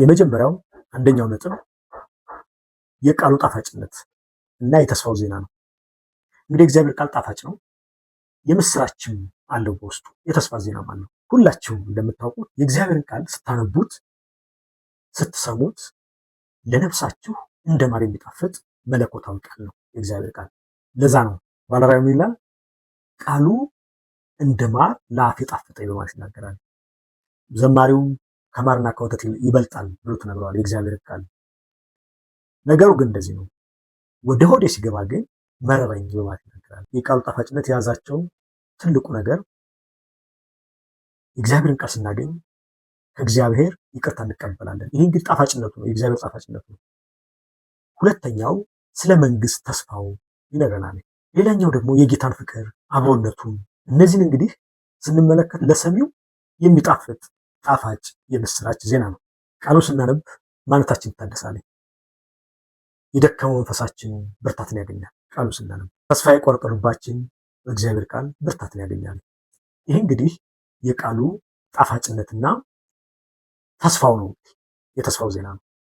የመጀመሪያው አንደኛው ነጥብ የቃሉ ጣፋጭነት እና የተስፋው ዜና ነው። እንግዲህ እግዚአብሔር ቃል ጣፋጭ ነው፣ የምስራችም አለው በውስጡ የተስፋ ዜናም አለው። ሁላችሁም እንደምታውቁት የእግዚአብሔርን ቃል ስታነቡት ስትሰሙት ለነፍሳችሁ እንደ ማር የሚጣፍጥ መለኮታዊ ቃል ነው የእግዚአብሔር ቃል። ለዛ ነው ባለራዕዩ ይላል ቃሉ እንደ ማር ለአፍ የጣፈጠኝ በማለት ይናገራል። ዘማሪውም ከማርና ከወተት ይበልጣል ብሎ ተናግረዋል የእግዚአብሔር ቃል። ነገሩ ግን እንደዚህ ነው። ወደ ሆዴ ሲገባ ግን መረረኝ በማለት ይናገራል። የቃሉ ጣፋጭነት የያዛቸው ትልቁ ነገር የእግዚአብሔርን ቃል ስናገኝ ከእግዚአብሔር ይቅርታ እንቀበላለን። ይህ እንግዲህ ጣፋጭነቱ ነው፣ የእግዚአብሔር ጣፋጭነቱ ነው። ሁለተኛው ስለ መንግስት ተስፋው ይነግረናል። ሌላኛው ደግሞ የጌታን ፍቅር አብሮነቱን። እነዚህን እንግዲህ ስንመለከት ለሰሚው የሚጣፍጥ ጣፋጭ የምስራች ዜና ነው። ቃሉ ስናነብ ማንነታችን ይታደሳል። የደከመው መንፈሳችን ብርታትን ያገኛል። ቃሉ ስናነብ ተስፋ የቆረጠ ልባችን በእግዚአብሔር ቃል ብርታትን ያገኛል። ይህ እንግዲህ የቃሉ ጣፋጭነትና ተስፋው ነው፣ የተስፋው ዜና ነው።